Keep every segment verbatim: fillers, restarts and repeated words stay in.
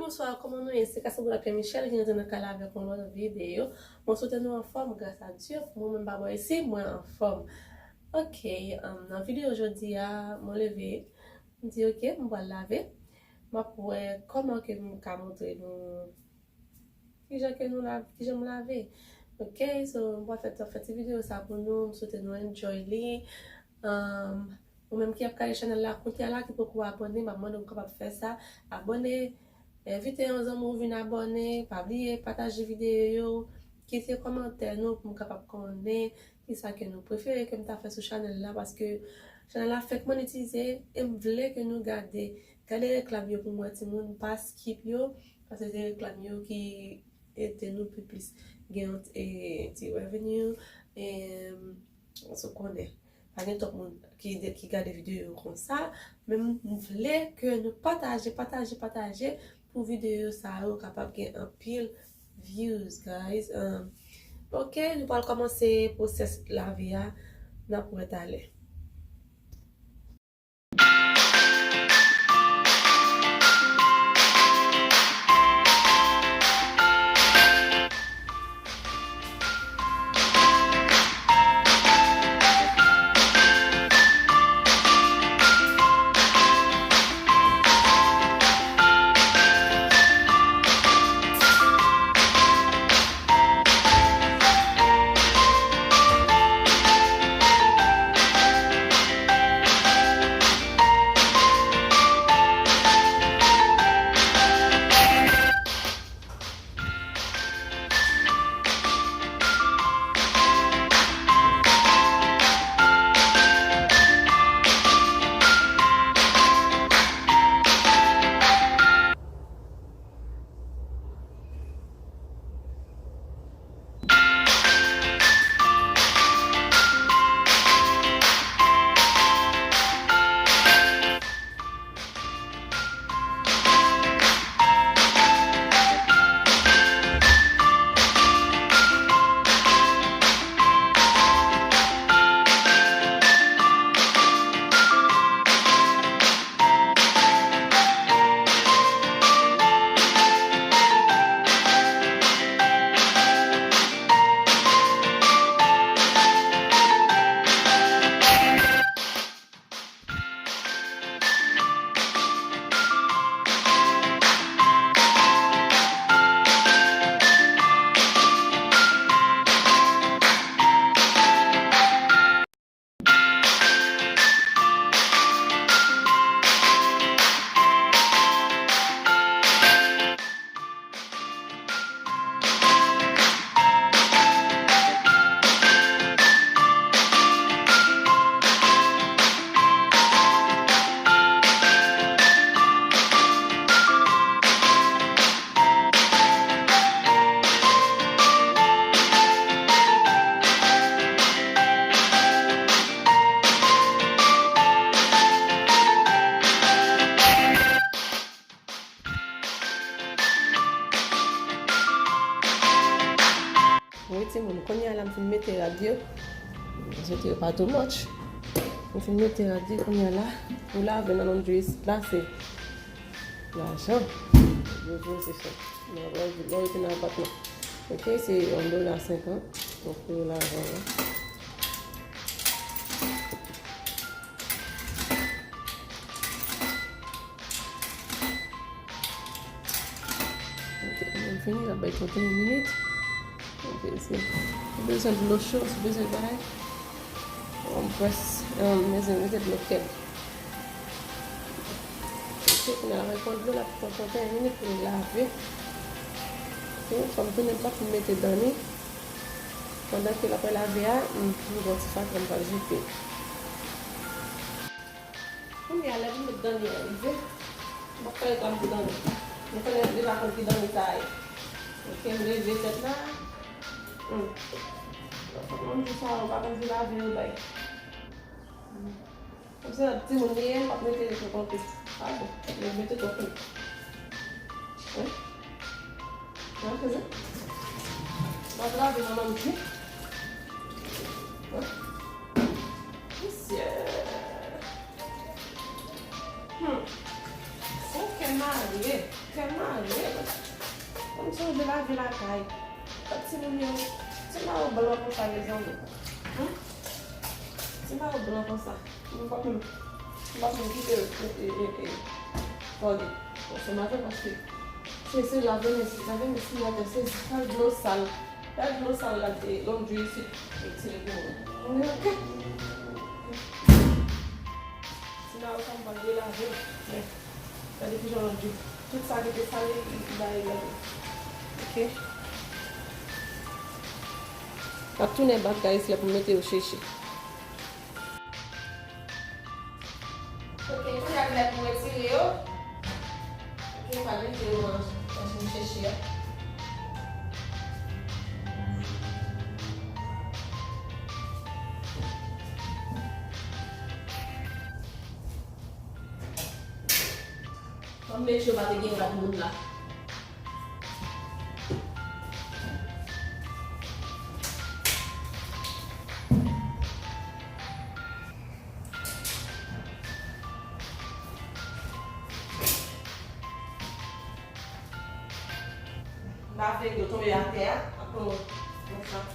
Bonswa, kòman nou ye? Se Cassandra Pierre Michel ki rantre nan kay la avèk yon lòt videyo. Mwen swete nou anfòm, gras a Dye. Mwen menm pa bò isi, mwen anfòm. Ok, um, nan videyo jodi a, mwen leve, m di ok, m pral lave. M ap wè kòman ke m ka montre nou kijan ke nou lave, kijan m lave. Ok, so m pral fè, fè ti videyo sa pou nou, m swete nou enjoy li. Um, Ou menm ki ap gade chanèl la kounye a la, ki poko abòne, m ap mande w kapab fè sa. Abòne, envite yon zanmi w vin abòne, pa bliye pataje videyo yo, kite kòmantè nou pou m kapab konnen kisa ke nou prefere ke m ta fè sou chanèl la, paske chanèl la fèk monetize, e m vle ke nou gade, gade reklam yo pou m wè timoun, pa skip yo, paske se reklam yo ki ede nou pi plis gen yon, e, ti revenue, e, paske w konnen, pa gen twòp moun ki, ki gade videyo yo konsa, men m vle ke nou pataje, pataje, pataje pou videyo sa yo kapab gen anpil views, guys. Um, ok, nou pral kòmanse pwosès lave a, n ap wè talè. Wi, timoun, kounye a la m fin mete rad yo. Mete yo pa too much. M fin mete rad yo kounye a la. Pou lave nan laundry, la se lajan. Yo jwe se chan. Lè w rete nan apatman. Ok, se yon dola senkant. Donk, pou lajan la. Ok, mwen fini, l ap bay trannteyen minit. Ok, si ou bezwen dlo cho, si ou bezwen bagay, ou press, um, mezanmi, mete dlo kèd. Ok, kounye a l ap pran dlo, l ap pran trannteyen minit pou l lave. Ok, fò m tounen m pa fin mete dan li. Pandan ke l ap lave a, m, m gen yon ti fatra m pral jete. Kounye a, lè pou m met dan li an rive. M p ap fè reklam pou dan li. Nou konnen deja konn ki dan li sa ye. Ok, m leve tèt la. Hmm. Fòk mwen di sa, ou pa konn di lave yo bay. Hmm. Kòm se yon timoun li ye, m p ap mete li twòp anpil. A bon, m mete twòp anpil. Wi. Nan fè sa. M ap lave manman m di. Wi. Mesye. Hmm. Ok, ma. Mare, kè mare. Ban m sonje lavi lakay. Timoun yo, ti mayo blan konsa, mezanmi. Hum? Ti mayo blan konsa. M p ap menm, m p ap menm kite l, e, e, e, e, fòde. Bon, se maten paske se, se lave men, se lave men, se maten, se fè dlo sal. Fè dlo sal la, e, lòt jou isit, e, tire pou mwen. Ok? Sinon, sa m pral relave. Men, gade kijan lòt jou. Tout sa ki te sale, li, li bay lave. Ok? M ap tounen back, guys, lè pou m mete yo cheche. Ok, kounye a lè pou retire yo. Ok, m al mete yo nan machin cheche a. Ban m make sure pa te gen rat moun la. M pa vle dlo tonbe atè a, ankò yon fwa.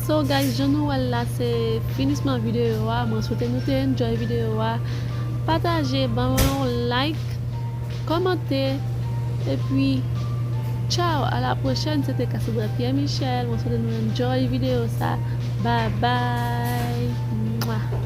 So guys, jan nou wè l la, se finisman videyo a. Mwen swete nou te enjoy videyo a. Pataje, ban mwen yon like, kòmante, epi tchaw, a la pwochèn. Se te Cassandra Pierre Michel. Mwen swete nou enjoy videyo sa. Bye bye. Mwa.